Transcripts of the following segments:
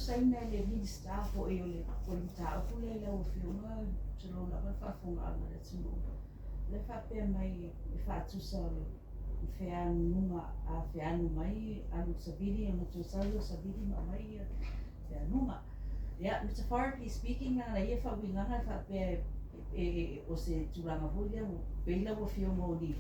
faatusaina e le Minisita foi o le mataupu lea i lau Afioga, tulou lava le faafofogaaga a le atunuu, lea e faapea mai e faatusa o le feanunuga, a feanu mai alu i le savili ona toe sau lea o le savili ma aumai feanuga. Ia, metaphorically speaking na ia faauigaga e faapea o se tulaga foi lea ua pei lau Afioga o ni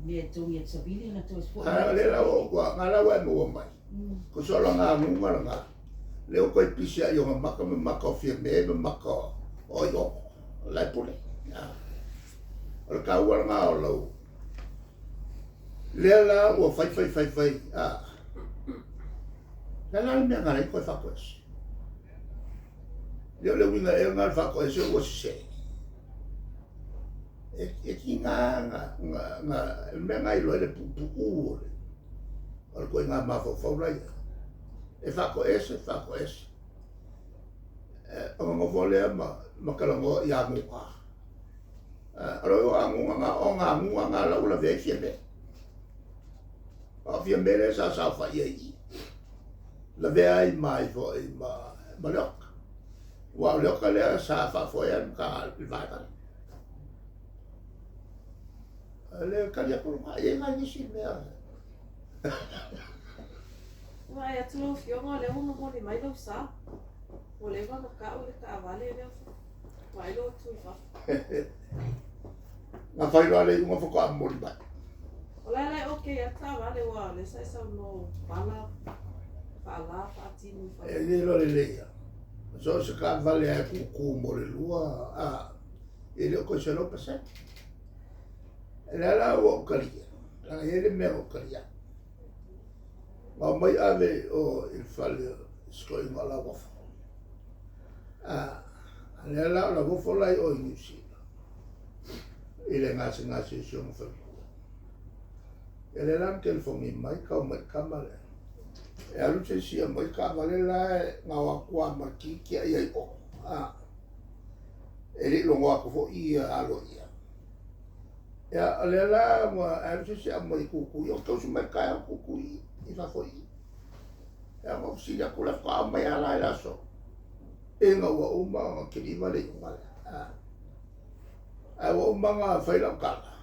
mea e togi e le savili ona toe foi mai. A o lea la ua, nga la ua e maua mai. Ko so la nga anuga lena, lea ua toe pisi ai ona maka ma maka o Fiame ma maka o ai o la e pule. O le taua lena o lau lea la ua fai fai fai fai a le la le mea na ala ai toe faatoese. Lea o le uiga ea lena o le faatoese ua sese. E tiga na le mea na iloa ai le puupuu o le o le ituaiga mafaufau la ia. E faatoese, faatoese. Ona nofo lea ma talanoa i anuga. O le anuga na, o na anuga na la ua lavea ai Fiame. O Fiame lea sa saofai ai i i. Lavea ai mai foi ma Leota. Aua o Leota lea sa faafoea le le vaega lea. Le tali atu lena, e i ai nai isi mea. Vaai atu lau Afioga o lea ua momoli mai lou sa. Ua leva ona tau le taavale lea vaai lou atu i fafo. Na fai loa le iuga faatoa momoli mai. O la e la e okay lava le taavale aua o lea sa e saunoa pala faala faatino i fafo. E le iloa lelei lava. So o se taavale lava e tutu mo le lua, a, e le o toe 100%. O lea la ua ou talia, leaga e i ai le mea na ou talia ai. Na omai ave i o i le fale o si toeaina o Lauofo. A, lea la o Lauofo la i o i Niu Sila, i le gasegase o si ona faletua. Ia lea la na telefoni mai, tau mai i le tama lea, e alu se isi e aumai le taavale la e na o atu lava ma le tiitiai ai i o. A, e le i logo atu foi ia aloaia. Ia, o lea la ua alu se isi e aumai e tutu i o, tausi mai le taeao tutu i i fafo i i. Ia, ona ou fesili atu lea, faatoa aumai lava la i le aso ina ua uma ona kiliva le iuga lea. Ae ua uma ona fai lau tala,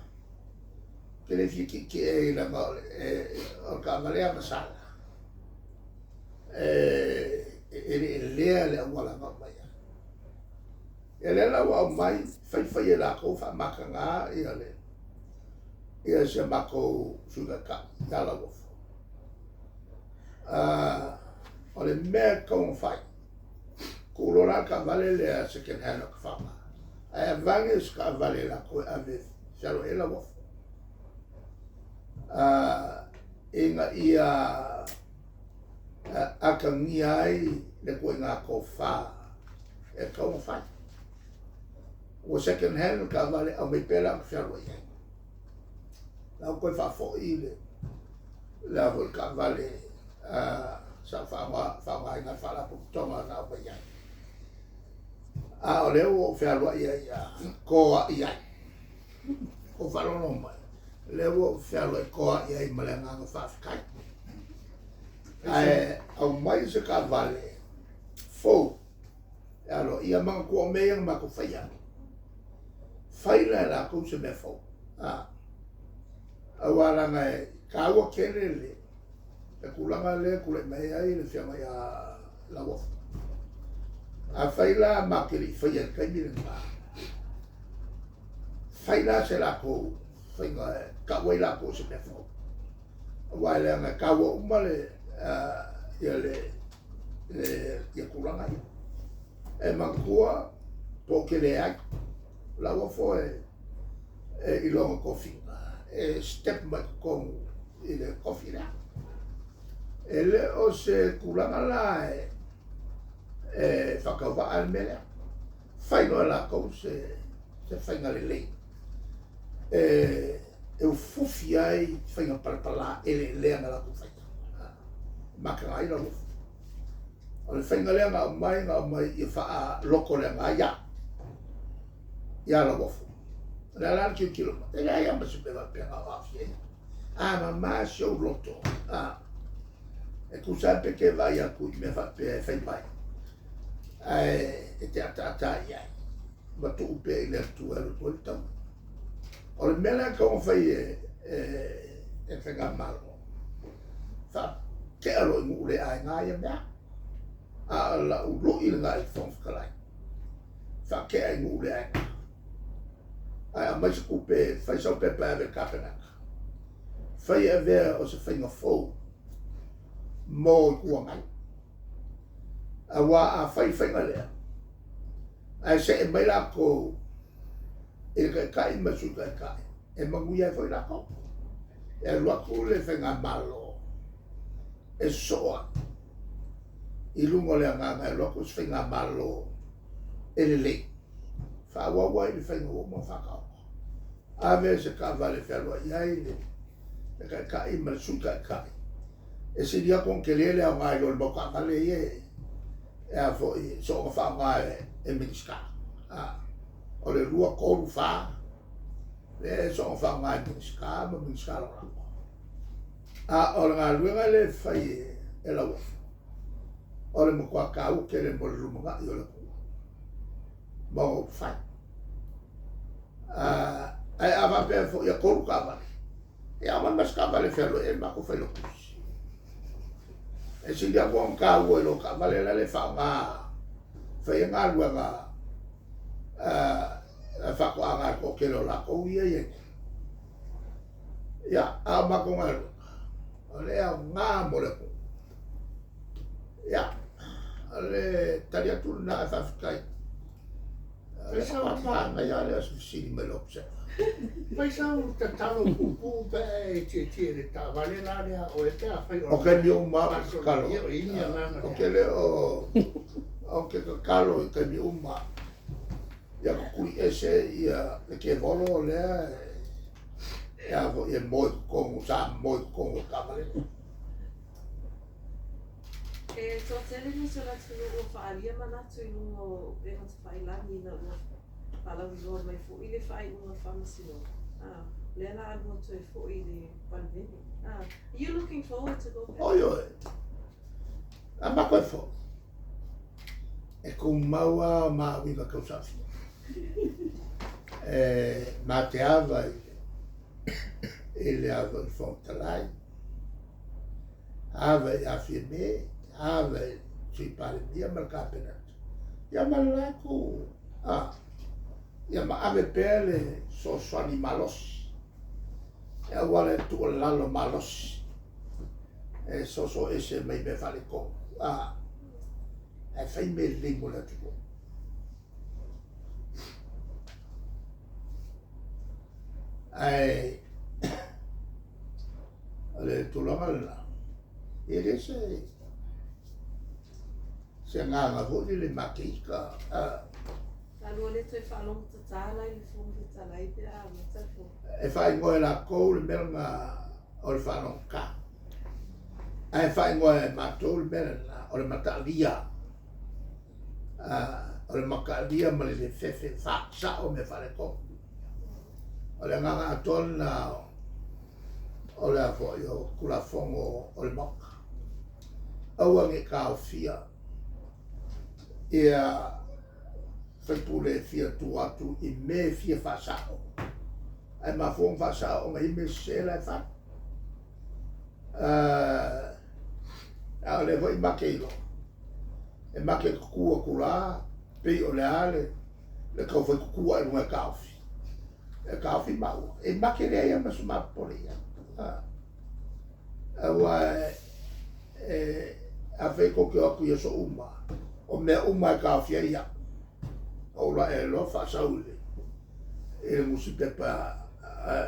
ou te le fia tietie ai leaga o le taavale agasala, e eleelea le auala na aumai ai. Ia lea la ua aumai, fai fai e latou faamataga ia le ia si a matou Sui Taitai ia Lauofo. O le mea e tatau ona fai, tuu loa la le taavale lea second hand o Tafaga, ae avane se taavale e latou e ave e fealuai ai Lauofo. Ina ia atagia ai le ituaiga tofa e tatau ona fai. Ua second hand le taavale, aumai pea la ou te fealuai ai. La ua toe faafoi le le a foi le taavale sa ou faaaogaina e le Faalapotopotoga na aumai ai. A o lea ua ou fealuai ai ia toai ai. Ua faalogologo mai, o lea ua ou fealuai toai ai ma le agaga faafetai. Ae aumai se taavale fou e aloaia. Manatua o mea ia na matou faia. Fai la e latou se mea fou. Aua leaga e taua tele le tulaga lea e tulai mai ai le afioga ia Lauofo. Afai la matou te le i faia i le taimi lena, fai la se latou faiga e tau ai latou o se mea fou. Aua e leaga e taua uma le ia le ia tulaga ia. E manatua po o te leai, Lauofo e i lona tofiga, e step mai totonu i le tofi lea. E le o se tulaga la e faatauvaa le mea lea. Fai loa e latou se faiga lelei e ufufi ai faiga palapala eleelea na latou faia. Mataga ai Lauofo. O le faiga lea na aumai, na aumai ia faalotoleaga ai au ia Lauofo. O le a la le tilotilo mai? E leai lava ma se mea faapea na o aafia ai. A mama si ou loto. E tusa ai pe e te vaai atu i mea faapea e fai mai, ae e te ataata i ai, ma tuu pea i le Atua e alu atu ai le taua. O le mea la e tatau ona fai e le Faigamalo, faatea loa i nuu le aiga ia mea. A o lau lui lena i le Fofoga Fetalai, faatea i nuu le aiga. Ae aumai se tupe, fai sau pepa e ave i le Kapeneta, fai e avea o se faiga fou mo Itu Agai. Aua a fai le faiga lea, ae see mai latou i le Taitai ma le Sui Taitai, e manuia ai foi latou. E alu atu le Faigamalo e sosoo ai i luga o le agaga e alu atu se Faigamalo e lelei, faaauau ai le faiga ua uma ona faataoto. Ave se taavale e fealuai ai le Taitai ma le Sui Taitai, e sili atu ona tele le aoga i lo le mau taavale ia e a foi e soona faaaoga e Minisita. O le 2, 3, 4 lea e soona faaaoga e Minisita ma Minisita Lagolago. A o le galuega lea e fai e Lauofo, o le matua taua tele mo le lumanai o le atunuu ma ona upufai. Ae a faapea foi e 3 taavale, ia aumai ma se taavale e fealuai ai le matou failautusi. E sili atu ona taua i lo taavale la le faaaoga fai ai galuega a faatoaga a le toatele o latou ia e i ai nei. Ia, a o matou galuega, o le aoga mo le atunuu. Ia, o le tali atu lena ae faafetai. O le manaia lava lea o se fesili mai lou Observer. Fai sau tatalo puupuu pe a e tietie i le taavale la lea a oe pe afai o O taimi uma lava ou te tatalo ai. Ou te le o, ou te tatalo i taimi uma ia tutuli ese ia le kevolo lea e a foi e moe i totonu, sa moe i totonu o le taavale lea. E toatele nisi o le atunuu ua faaalia manatu i luga o upega tafailagi ina ua faalauiloa mai foi le faaiuga a le Faamasinoga, a, lea la a lua toe foi i le Palemene. A, are you looking forward to go back? Oi oi, a matou e foi, e tumau lava ma uiga tausaafia. E ma te ava i le ava i le Fofoga Fetalai, ava ia Fiame, ava i le Sui Palemia ma le Kapeneta, ia ma le la itu, a, ia ma ave pea le fesoasoani malosi, e auala i le tuualalo malosi, e soso ese mai mea faaletonu, a, ae fai mea lelei mo le atunuu. Ae o le tulaga lena, e le se se agaga foi lele ma te ita. Talu le toe faalogo tata la i le Fofoga Fetalai pe a amata le fono. E faaigoa e latou le mea lena o le faalogotata, ae faaigoa e matou le mea lena o le mataalia. O le mataalia ma le le fefe faasao mea faaletonu. O le agaga atoa lena o le a foi o Tulafono o le Maota. Aua ne i taofia ia faipule e fia tu atu i mea e fia faasao, ae mafua ona faasao ona i ai mea sese la e fai. A o lea foi ma te iloa, e ma te tutu atu la, pei o le a le tau fai tutu ae luga e taofi. E taofi maua. E ma te leai ma se mapopole ia. Aua e a fai tou te o atu i aso uma, o mea uma e taofi ai au. Ou la e loa faasau i le nusipepa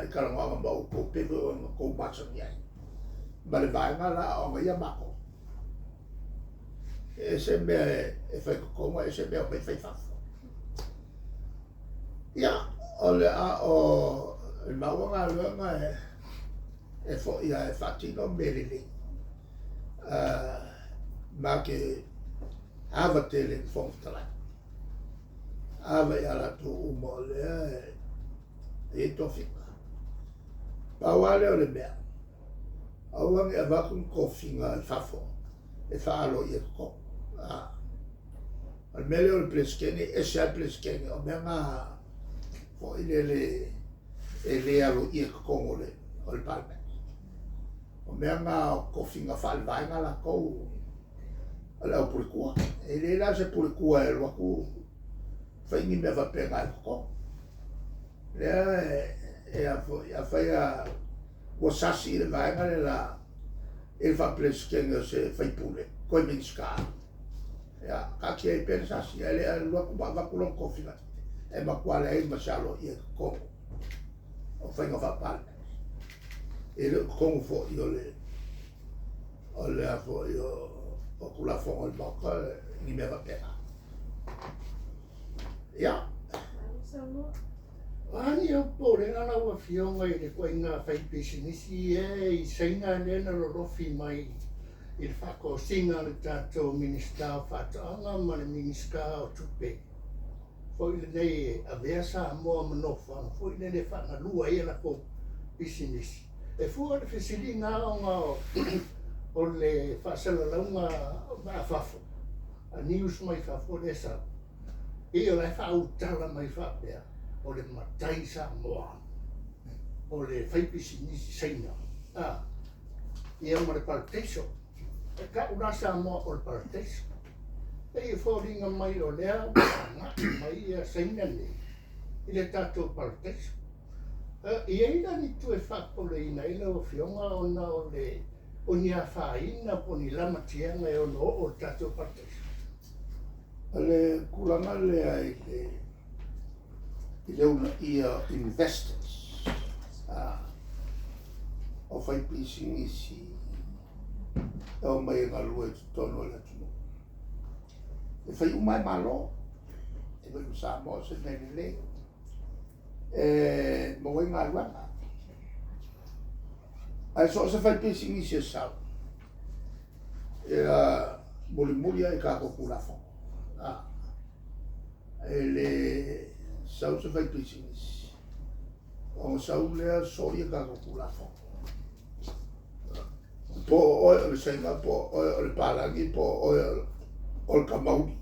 i talanoaga ma outou pei foi ona outou masani ai. Ma le vaega la o agaia matou. E ese mea e fai totonu, e ese mea o mai fai fafo. Ia, o le a o le maua galuega e foi a e faatino mea lelei. Ma te ava tele i le Fofoga Fetalai. Ava ia latou uma o lea e i ai tofiga. Pau lava lea o le mea, aua ne i avatu ni tofiga i fafo. e faaaloaia i totonu. O le mea lea o le Peresetene, e ese lava le Peresetene, o mea na foi lele e le aloaia i totonu o le Palemene. O mea na o tofiga faale-Vaega latou o le aupuletua. E le la se puletua e alu atu fai ni mea faapena i totonu. Lea e a foi, afai lava ua sasi le vaega le la i le faa-Peresetene o se sui usufono, toe Minisita, ia, taatia ai pea le sasi, ae le alu atu ma avatu lona tofiga e matua leai ma se aloaia i totonu o faiga faa-Palemene. E le o totonu foi o le o le a foi o Tulafono a le Maota ni mea faapena. Ia. O a ni ou popolega lau Afioga i le ituaiga faipisinisi ia i Saina lea na lolofi mai i le faatosina a le tatou Minisita o Faatoaga ma le Minisita o Tupe foi lenei e avea Samoa ma nofoaga foi lele e faagalua ai a latou pisinisi? E fua le fesiliga ona o le faasalalauga a fafo, a news mai fafo lea e sau, pei o la e faautala mai faapea o le matai Samoa, o le faipisinisi Saina, a, ia ma le parataiso. E tau la Samoa o le parataiso. Pei e foliga mai o lea ua agai mai ia Saina nei i le tatou parataiso. E i ai la ni itu e faapopoleina ai lau Afioga ona o le o ni afaina po o ni lamatiaga e ono oo i le tatou parataiso? O le tulaga lea i le i le uunaia o investors, o faipisinisi e omai e galue i totonu o le atunuu. E fai uma lava e Malo, e fai ma Samoa o se mea lelei e maua ai galuega. Ae so o se faipisinisi e sau, ia mulimuli lava i tatou Tulafono. E le sau se faipisinisi ona sau lea solia tatou Tulafono. Po o oe o le Saina, po o oe o le Palagi, po o oe o le Kamauli.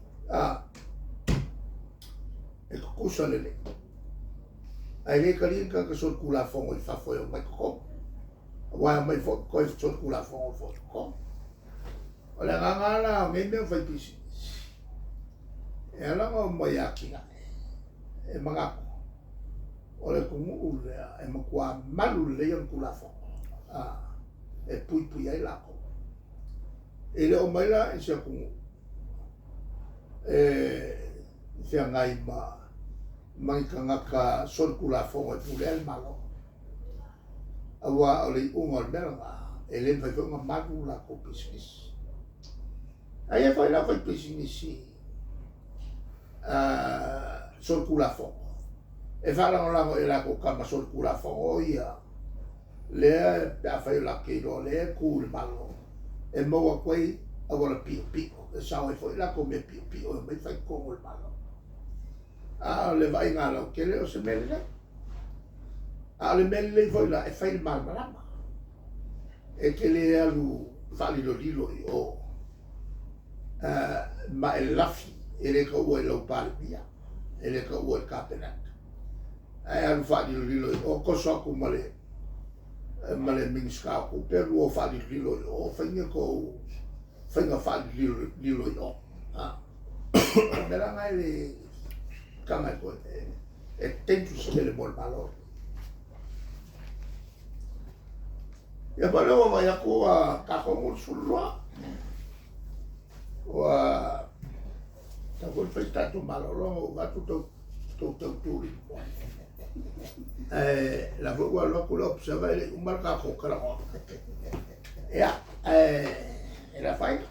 E tutusa lelei. Ae le talia ni tagata solitulafono i fafo e omai i totonu. Aua e omai foi toe solitulafono foi i totonu. O le agaga lava la o nei mea o faipisinisi, e ala ona omai e atinae, e manatu o le atunuu lea e matua malu lelei ona Tulafono e puipui ai latou. E le o omai la i se atunuu e feagai ma ma ni tagata solitulafono e pulea le Malo. Aua o le iuga o le mea lena, e le mafai foi ona malu latou pisinisi. Ae i ai foi la faipisinisi solitulafono e faalagolago i latou tama solitulafono ia lea pe afai o latou iloa o lea e tu i le Malo e maua atu ai auala piopio e sao ai foi latou mea piopio e omai fai i totonu o le Malo. A o le vaaiga lautele o se mea lelei. A o le mea lelei foi la e fai i le malamalama. E te le alu faalilolilo i o ma e lafi, e le taua i lau Palemia, e le taua i le Kapeneta. Ae alu faalilolilo i o, toso atu ma le Minisita o Tupe, alu o faalilolilo i o, fai ni a outou faiga faalilolilo i o. O le mea la lena e le taga e toe, e dangerous tele mo le Malo. Ia ma lea ua vaai atu ua tatou le 12. Ua tatau foi ona fai se tatou malologa ua avatu tou tautu i le moa. Ae la foi ua alu atu le observer e le i uma le tatou talanoaga. Ia, ae le afaina.